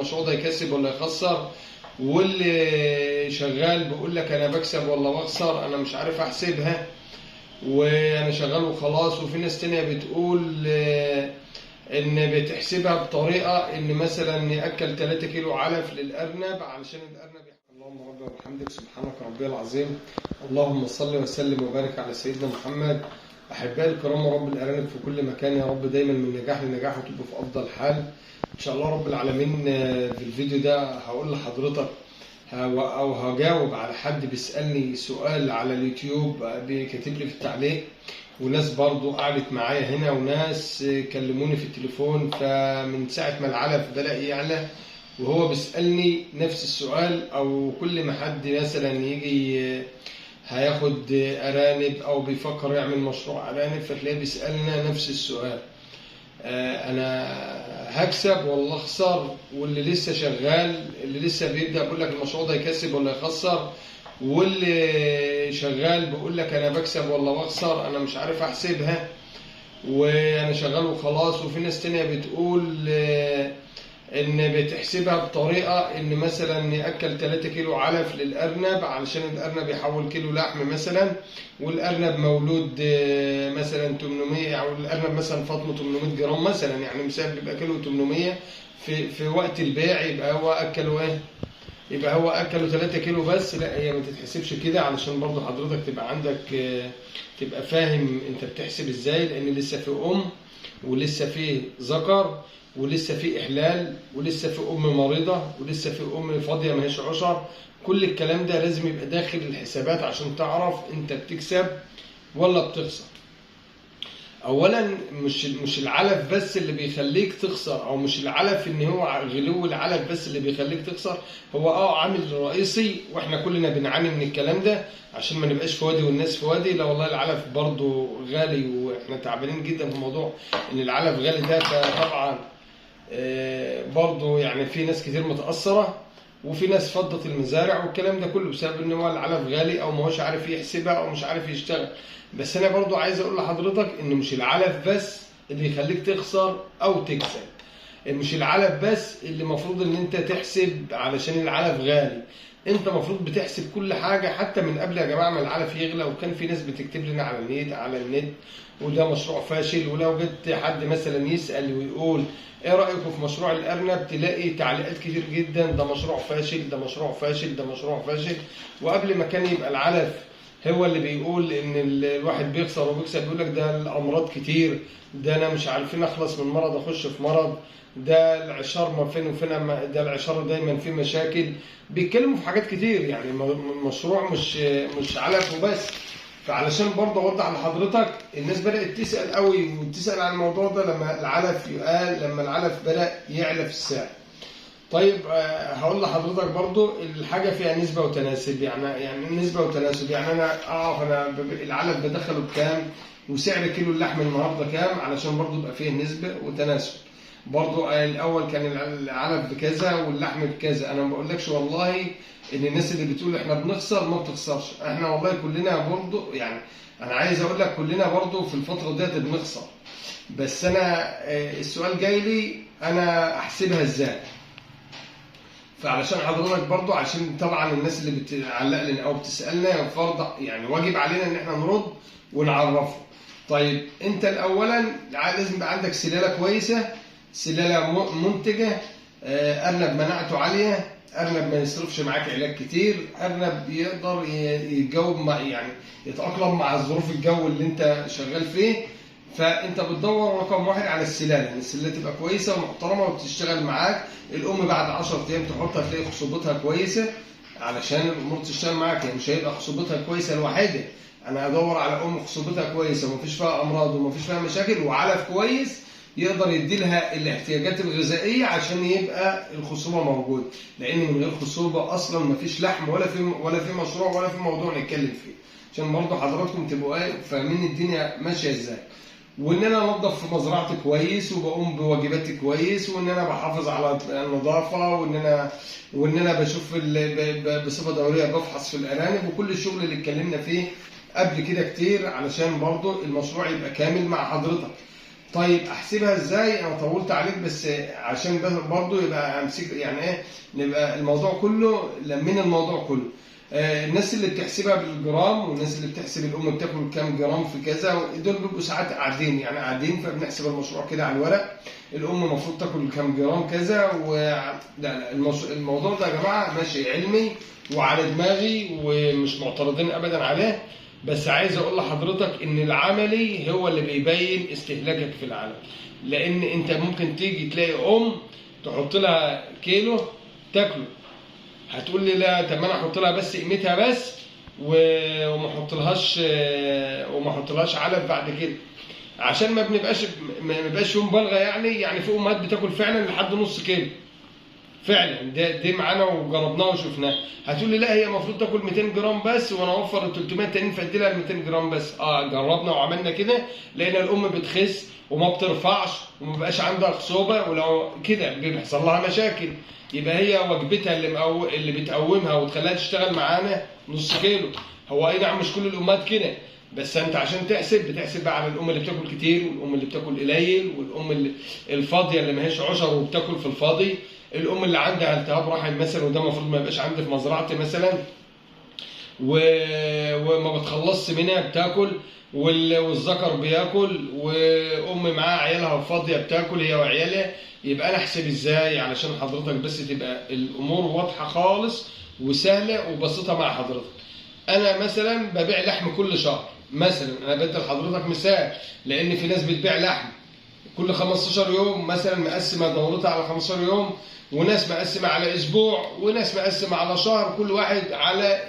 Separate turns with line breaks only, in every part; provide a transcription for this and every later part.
المشروع ده يكسب ولا يخسر، واللي شغال بيقول لك انا بكسب ولا بخسر، انا مش عارف احسبها وانا شغال وخلاص. وفي ناس تانية بتقول ان بتحسبها بطريقة ان مثلا ياكل 3 كيلو علف للارنب علشان الارنب. اللهم ربي وبحمدك، سبحانك ربي العظيم، اللهم صل وسلم وبارك على سيدنا محمد. احبائي الكرام، رب الارانب في كل مكان، يا رب دايما من نجاح لنجاح وتبقوا في افضل حال ان شاء الله رب العالمين. في الفيديو ده هقول لحضرتك او هجاوب على حد بيسالني سؤال على اليوتيوب، بيكتب لي في التعليق، وناس برضو قعدت معايا هنا، وناس كلموني في التليفون. فمن ساعة ما العلف بدأ يعلى وهو بيسألني نفس السؤال، او كل ما حد مثلا يجي هياخد ارانب او بيفكر يعمل مشروع ارانب فتلاقيه بيسألنا نفس السؤال، انا هكسب ولا اخسر؟ واللي لسه شغال، اللي لسه بيبدأ بيقول لك المشروع ده يكسب ولا يخسر، واللي شغال بيقول لك انا بكسب ولا بخسر، انا مش عارف احسبها وانا شغال وخلاص. وفي ناس تانية بتقول ان بتحسبها بطريقة ان مثلا ياكل 3 كيلو علف للارنب علشان الارنب يحول كيلو لحم مثلا، والارنب مولود مثلا 800، او الارنب مثلا فاطمة 800 جرام مثلا، يعني مثلا بيبقى كيلو 800 في وقت البيع، يبقى هو اكله ايه؟ يبقى هو اكله 3 كيلو بس. لا، هي ما تتحسبش كده، علشان برضو حضرتك تبقى عندك، تبقى فاهم انت بتحسب ازاي، لان لسه في ام ولسه في ذكر ولسه في احلال ولسه في ام مريضه ولسه في ام فاضية ما هيش عشر. كل الكلام ده لازم يبقى داخل الحسابات عشان تعرف انت بتكسب ولا بتخسر. اولا مش العلف بس اللي بيخليك تخسر، او مش العلف ان هو غلو العلف بس اللي بيخليك تخسر، هو عامل رئيسي واحنا كلنا بنعاني من الكلام ده، عشان ما نبقاش في وادي والناس في وادي. لا والله العلف برضو غالي واحنا تعبانين جدا في موضوع ان العلف غالي ده، فطبعا برضو يعني في ناس كتير متأثرة، وفي ناس فضت المزارع والكلام ده كله بسبب ان هو العلف غالي، او ما هوش عارف يحسبها، او مش عارف يشتغل. بس انا برضو عايز اقول لحضرتك ان مش العلف بس اللي يخليك تخسر او تكسب، مش العلف بس اللي المفروض ان انت تحسب علشان العلف غالي، انت المفروض بتحسب كل حاجة حتى من قبل يا جماعة ما العلف يغلى. وكان في ناس بتكتب لنا على النت وده مشروع فاشل، ولو جيت حد مثلا يسال ويقول ايه رايكم في مشروع الارنب، تلاقي تعليقات كتير جدا، ده مشروع فاشل، ده مشروع فاشل، ده مشروع فاشل. وقبل ما كان يبقى العلف هو اللي بيقول ان الواحد بيخسر وبيكسب، بيقول لك ده الامراض كتير، ده انا مش عارفين اخلص من مرض اخش في مرض، ده العشار ما فين وفين، ده العشار دايما فيه مشاكل، بيتكلموا في حاجات كتير. يعني المشروع مش علف وبس. فعلشان برضه اوضح لحضرتك، الناس بدات تسال قوي وتسال عن الموضوع ده لما العلف يقال، لما العلف بدا يعلى في السعر. طيب هقول لحضرتك برضو الحاجة فيها نسبه وتناسب، يعني نسبه وتناسب، يعني انا اعرف انا العلف بدخله بكام وسعر كيلو اللحم النهارده كام، علشان برضو يبقى فيه نسبه وتناسب. برضو الاول كان العلف بكذا واللحم بكذا. انا ما بقولكش والله ان الناس اللي بتقول احنا بنخسر ما بتخسرش، احنا والله كلنا برضو، يعني انا عايز اقول لك كلنا برضو في الفترة ديت بنخسر. بس انا السؤال جاي لي انا احسبها ازاي، فعلشان حضرتك برضو، عشان طبعا الناس اللي بتعلق لنا او بتسالنا فرض يعني واجب علينا ان احنا نرد ونعرفه. طيب انت الاولا لازم يبقى عندك سلالة كويسة، سلالة منتجه، ارنب مناعته عالية، ارنب ما يصرفش معاك علاج كتير، ارنب يقدر يتجاوب مع، يعني يتاقلم مع ظروف الجو اللي انت شغال فيه. فانت بتدور رقم واحد على السلالة، ان السلالة تبقى كويسة ومحترمه وبتشتغل معاك. الام بعد 10 ايام تحطها تلاقي خصوبتها كويسة، علشان الامور تشتغل معاك. يعني مش هيبقى خصوبتها كويسة لوحدها، انا هدور على ام خصوبتها كويسة ومفيش فيها امراض ومفيش فيها مشاكل وعلف كويس يقدر يدي لها الاحتياجات الغذائية عشان يبقى الخصوبة موجودة، لان من غير خصوبة اصلا مفيش لحم ولا في مشروع ولا في موضوع نتكلم فيه. عشان برضه حضراتكم تبقوا فاهمين الدنيا ماشية ازاي. وان انا انظف في مزرعتي كويس وبقوم بواجباتي كويس، وان انا بحافظ على النظافة، وان انا بشوف بصفة دورية بفحص في الارانب، وكل الشغل اللي اتكلمنا فيه قبل كده كتير، علشان برضو المشروع يبقى كامل مع حضرتك. طيب احسبها ازاي؟ انا طولت عليك بس عشان بس برضه يبقى امسك يعني ايه، نبقى الموضوع كله لمينا الموضوع كله. الناس اللي بتحسبها بالجرام والناس اللي بتحسب الام بتاكل كام جرام في كذا، دول بيبقوا ساعات قاعدين يعني قاعدين، فبنحسب المشروع كده على الورق، الام المفروض تاكل كام جرام كذا لا لا، الموضوع ده يا جماعة ماشي علمي وعلى دماغي ومش معترضين ابدا عليه، بس عايز اقول لحضرتك ان العملي هو اللي بيبين استهلاكك في العالم. لان انت ممكن تيجي تلاقي ام تحط لها كيلو تاكله، هتقول لي لا طب ما انا احط لها بس قيمتها بس وما احطلهاش، وما احطلهاش علف بعد كده، عشان ما بنبقاش ما بيبقاش في مبالغه. يعني في امهات بتاكل فعلا لحد نص كيلو فعلا، دي معانا وجربناها وشفناها. هتقول لي لا هي المفروض تاكل 200 جرام بس وانا اوفر ال 300 تانيين فادي لها 200 جرام بس. جربنا وعملنا كده، لقينا الام بتخس وما بترفعش وما بقاش عندها خصوبة، ولو كده بيحصل لها مشاكل. يبقى هي وجبتها اللي بتقومها وتخليها تشتغل معانا نص كيلو. هو اي نعم مش كل الامهات كده، بس انت عشان تحسب بتحسب بقى على الام اللي بتاكل كتير والام اللي بتاكل قليل والام اللي الفاضيه اللي ما هيش عشر وبتاكل في الفاضي، الام اللي عندها التهاب رحم مثلا، وده المفروض ما يبقاش عندي في مزرعتي مثلا، وما بتخلصش منها بتاكل، والذكر بياكل، وام معاها عيالها فاضية بتاكل هي وعيالها. يبقى انا احسب ازاي علشان حضرتك بس تبقى الامور واضحة خالص وسهلة وبسيطة مع حضرتك. انا مثلا ببيع لحم كل شهر مثلا، انا بدي لحضرتك مثال لان في ناس بتبيع لحم كل 15 يوم مثلا، مقسمة دورتها على 15 يوم، وناس مقسمة على اسبوع، وناس مقسمة على شهر، كل واحد على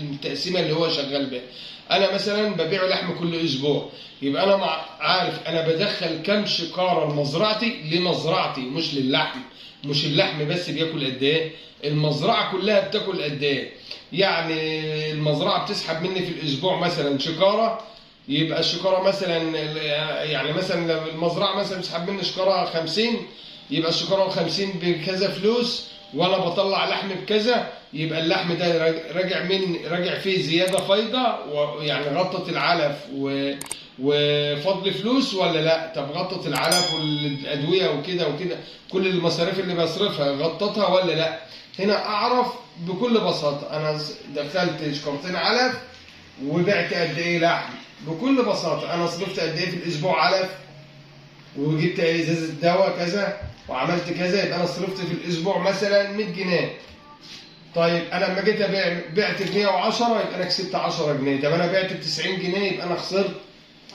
التقسيمه اللي هو شغال بيها. انا مثلا ببيع لحم كل اسبوع، يبقى انا عارف انا بدخل كم شكاره لمزرعتي، لمزرعتي مش للحم، مش اللحم بس بياكل قد ايه، المزرعة كلها بتاكل قد ايه. يعني المزرعة بتسحب مني في الاسبوع مثلا شكاره، يبقى الشكاره مثلا يعني مثلا لو المزرعة مثلا بتسحب مني شكاره 50، يبقى الشكاره 50 بكذا فلوس، وانا بطلع لحم بكذا، يبقى اللحم ده راجع من راجع فيه زيادة فايضه، ويعني غطت العلف وفضل فلوس ولا لا؟ طب غطت العلف والادوية وكده وكده، كل المصاريف اللي بصرفها غطتها ولا لا؟ هنا اعرف بكل بساطة انا دخلت شكارتين علف وبعت قد ايه لحم، بكل بساطة انا صرفت قد ايه في الاسبوع علف، وجبت ازازة دواء كذا وعملت كذا، يبقى انا صرفت في الاسبوع مثلا 100 جنيه. طيب انا لما جيت ابيع بعت ب 110، يبقى انا كسبت 10 جنيه. طب انا بعت ب 90 جنيه، يبقى انا خسرت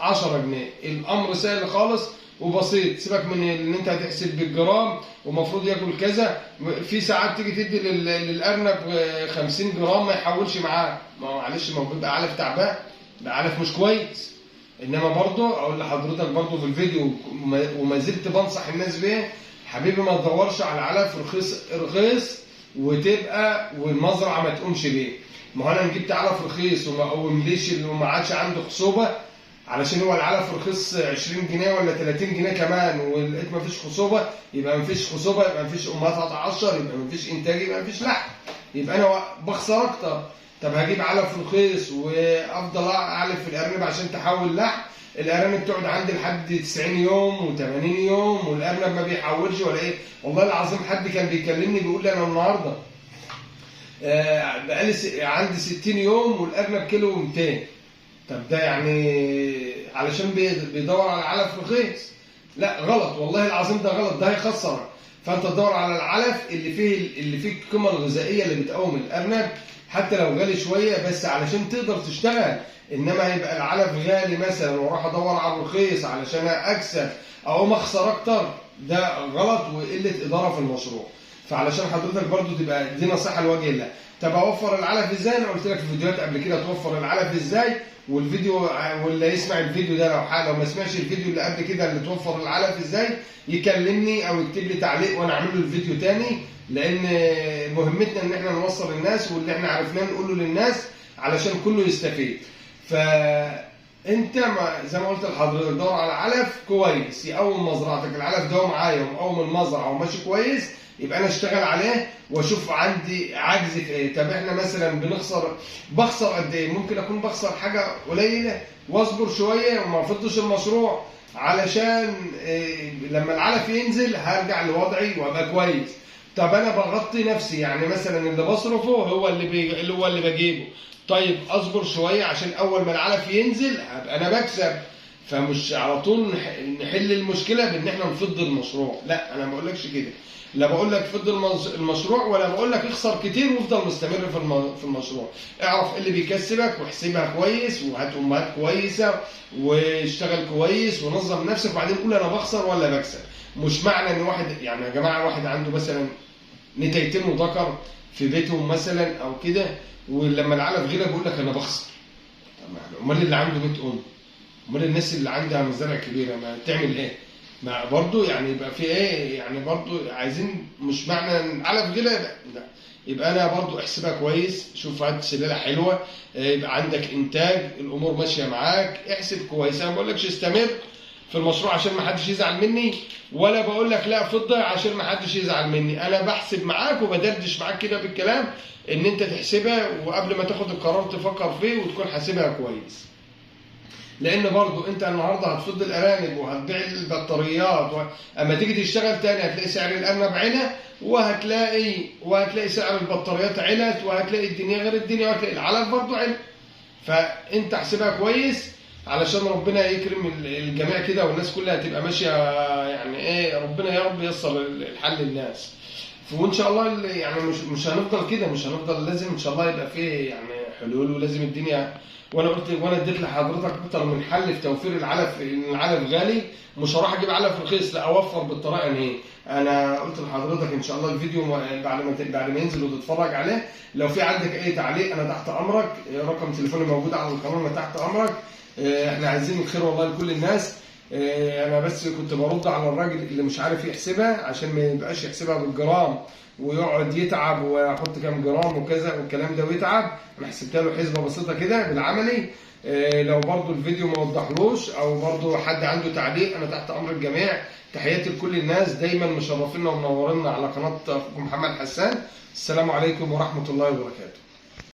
10 جنيه. الامر سهل خالص وبسيط، سيبك من ان انت هتحسب بالجرام ومفروض ياكل كذا. في ساعات تيجي تدي للارنب 50 جرام ما يحولش معاه، ما هو معلش ما هو بيبقى علف تعبان، بيبقى علف مش كويس. انما برضه اقول لحضرتك برضه في الفيديو وما زلت بنصح الناس بيه، حبيبي ما تدورش على علف رخيص رخيص وتبقى والمزرعه ما تقومش بيه. ما هو انا جبت علف رخيص وما قومليش وما عادش عنده خصوبة، علشان هو العلف رخيص 20 جنيه ولا 30 جنيه كمان، ولقيت ما فيش خصوبة، يبقى ما فيش خصوبة، يبقى ما فيش امهات هتعشر، يبقى ما فيش انتاج، يبقى ما فيش لحم، يبقى انا بخسر اكتر. طب هجيب علف رخيص وافضل اعلف في الارنب عشان تحول لحم، الارانب تقعد عندي لحد 90 يوم و80 يوم والارنب ما بيحولش ولا ايه. والله العظيم حد كان بيكلمني بيقول لي انا النهارده بقالي عندي 60 يوم والارنب كيلو 200. طب ده يعني علشان بيدور على علف رخيص؟ لا غلط، والله العظيم ده غلط، ده هيخسرك. فانت تدور على العلف اللي فيه القيمة الغذائية اللي بتقوم الارنب، حتى لو غالي شوية بس علشان تقدر تشتغل. انما هيبقى العلف غالي مثلا واروح ادور على الرخيص علشان اكسب اقوم اخسر اكتر، ده غلط وقلة ادارة في المشروع. فعلشان حضرتك برضو تبقى دي نصيحة لوجه الله. طب اوفر العلف ازاي؟ انا قلت لك في فيديوهات قبل كده توفر العلف ازاي، والفيديو واللي يسمع الفيديو ده لو ما سمعش الفيديو اللي قبل كده اللي توفر العلف ازاي يكلمني او يكتب لي تعليق وانا اعمل له الفيديو تاني، لان مهمتنا ان احنا نوصل للناس واللي احنا عرفناه نقوله للناس علشان كله يستفيد. فانت زي ما قلت لحضرتك دور على علف كويس يقوم مزرعتك، العلف ده معايا ومقوم المزرعة وماشي كويس، يبقى انا اشتغل عليه واشوف عندي عجز في ايه. طب احنا مثلا بنخسر، بخسر قد ايه؟ ممكن اكون بخسر حاجة قليله واصبر شوية وما افضش المشروع، علشان لما العلف ينزل هرجع لوضعي وابقى كويس. طب انا بغطي نفسي، يعني مثلا اللي بصرفه هو اللي بجيبه. طيب اصبر شوية عشان اول ما العلف ينزل هبقى انا بكسب. فمش على طول نحل المشكلة بان احنا نفض المشروع، لا انا ما بقولكش كده، لا بقول لك فض المشروع ولا بقول لك اخسر كتير وافضل مستمر في المشروع. اعرف ايه اللي بيكسبك واحسبها كويس، وهات امهات كويسة واشتغل كويس ونظم نفسك، وبعدين قول انا بخسر ولا بكسب. مش معنى ان واحد، يعني يا جماعة واحد عنده مثلا نتايتين وذكر في بيتهم مثلا او كده، ولما العلف غلى بيقول لك انا بخسر. طب امال اللي عنده 100 ام، امال الناس اللي عندها مزارع كبيرة ما تعمل ايه؟ ما برضه يعني يبقى في ايه، يعني برضه عايزين، مش معنى ان علف غلى يبقى لا، يبقى انا برضه احسبها كويس، شوف هات سلالة حلوة، يبقى عندك انتاج، الامور ماشية معاك، احسب كويس. انا ما بقولكش استمر في المشروع عشان ما حدش يزعل مني، ولا بقول لك لا فضة عشان ما حدش يزعل مني، انا بحسب معاك وبدردش معاك كده بالكلام ان انت تحسبها، وقبل ما تاخد القرار تفكر فيه وتكون حاسبها كويس. لان برضو انت النهارده هتفض الارانب وهتبيع البطاريات اما تيجي تشتغل تاني هتلاقي سعر الارنب علا، وهتلاقي سعر البطاريات علت، وهتلاقي الدنيا غير الدنيا، وهتلاقي العلف برضو علا. فانت احسبها كويس علشان ربنا يكرم الجميع كده، والناس كلها تبقى ماشية يعني ايه، ربنا يا رب ييسر الحل للناس. وان شاء الله يعني مش هنفضل كده، مش هنفضل، لازم ان شاء الله يبقى فيه يعني حلول، ولازم الدنيا. وانا قلت وانا اديت لحضرتك اكتر من حل في توفير العلف، ان العلف غالي مش هروح اجيب علف رخيص، لا اوفر بالطريقة دي. انا قلت لحضرتك ان شاء الله الفيديو بعد ما ينزل وتتفرج عليه، لو في عندك اي تعليق انا تحت امرك، رقم تليفوني موجود على القناة، انا تحت امرك. احنا عايزين الخير والله لكل الناس. انا بس كنت برد على الراجل اللي مش عارف يحسبها، عشان ما يبقاش يحسبها بالجرام ويقعد يتعب ويحط كام جرام وكذا والكلام ده ويتعب. انا حسبتها له حسبه بسيطة كده بالعملي. لو برضو الفيديو ما وضحلوش او برضو حد عنده تعليق انا تحت امر الجميع. تحياتي لكل الناس، دايما مشرفينا ومنورينا على قناة اخوكم محمد حسان. السلام عليكم ورحمة الله وبركاته.